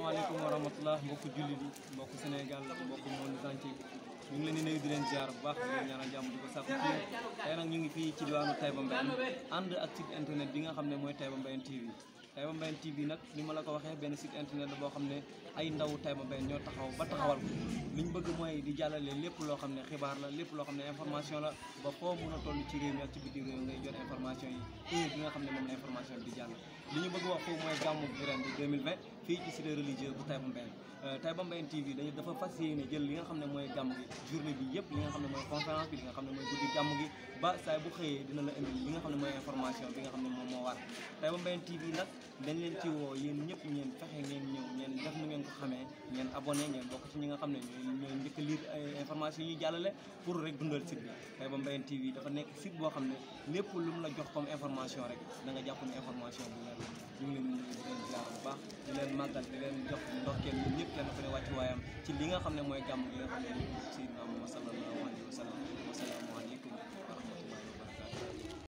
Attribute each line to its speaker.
Speaker 1: asalaamaaleykum wa rahmatulah mbokku jullit yi mbokku Sénégal mbokku monde entier ñu ngi leen di nuyu di leen ziar bu baax di leen ñaanal jàmm di ko sàkku ci tey nag ñu ngi fii ci diwaanu Taïba Mbayene ànd ak site internet bi nga xam ne mooy Mbayene TV. Mbayene TV nag ni ma la ko waxee benn site internet la boo xam ne ay ndaw Taïba Mbayene ñoo taxaw ba taxawal ko li ñu bëgg mooy di jàllale lépp loo xam ne xibaar la lépp loo xam ne information la ba foo mun a toll ci réew mi ak ci biti réew ngay jot information yi heure bi nga xam ne moom la information bi di jàll. li ñu bëgg wax foofu mooy gàmmu ren bi 2020 fii ci cité religieux bu Taïba Mbayene TV dafa fas yéene jël li nga xam ne mooy gàmm gi journée bi yëpp li nga xam ne mooy conférence bi li nga xam ne mooy guddi gàmm gi ba saay bu xëyee dina la indi li nga xam ne mooy information bi nga xam ne moom moo war Mbayene TV nag dañ leen ci woo yéen ñëpp ngeen fexe ngeen ñëw ngeen def nu ngeen ko xamee ngeen abonné ngeen bokk ci ñi nga xam ne ñooy njëkk a lire information yi ñuy jàllale pour rek dundal site bi Mbayene TV dafa nekk site boo xam ne lépp lu mu la jox comme information rek da nga jàpp ne information bu leer la ñu ngi leen di leen ziar bu baax di leen màggal di leen jox ndokkeel ñun ñëpp kenn ku ne wàcc waayam ci li nga xam ne mooy gàmm gi nga xam ne si